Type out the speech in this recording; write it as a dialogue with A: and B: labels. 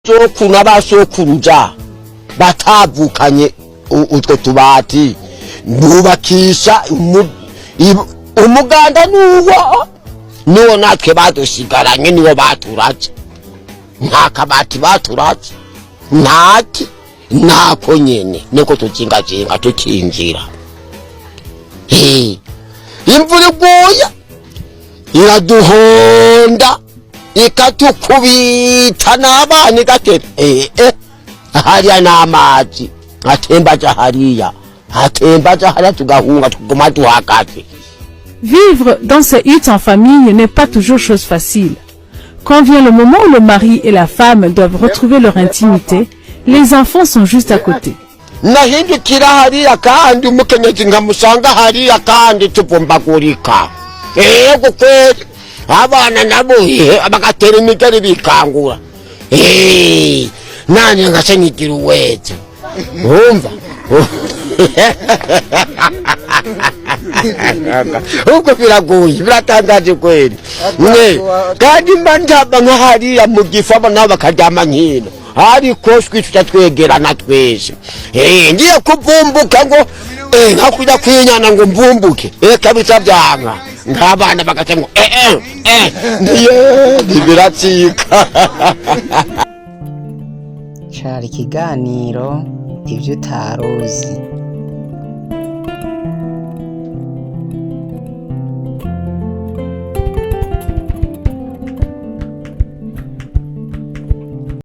A: Sokuru n'abasokuruza batavukanye utwo tubati bubakisha umuganda nuwo niwo natwe badusigaranye, niwo baturaze. Nta kabati baturaze, ntaki ntako nyene niko tuzingazinga tukinjira. Imvura iguye iraduhonda, ikatukubita n'abana, igatera hariya n'amazi atemba aja hariya, atemba aja hariya, tugahunga tuguma duhagaze.
B: Vivre dans ces huttes en famille n'est pas toujours chose facile. Quand vient le moment où le mari et la femme doivent retrouver leur intimité, les enfants sont juste à côté.
A: Nahindukira hariya kandi umukenyezi nkamusanga hariya kandi tuvumbagurika. Ego kweli, abana nabo bagatera imigeri bikangura. Nanje ngaca nyigira uweze wumva ubwo biragoye, biratangaje kweli mwe. Kandi mba njaba nka hariya mu gifu, abo nabo bakaryama nkino, ariko twi tuca twegerana twese. Ngiye kuvumbuka ngo nka kujya kwinyana ngo mvumbuke, kabisa byanka, nk'abana bagaca ngo ndiye ntibiracika.
C: Cari ikiganiro Ivyo Utaruzi.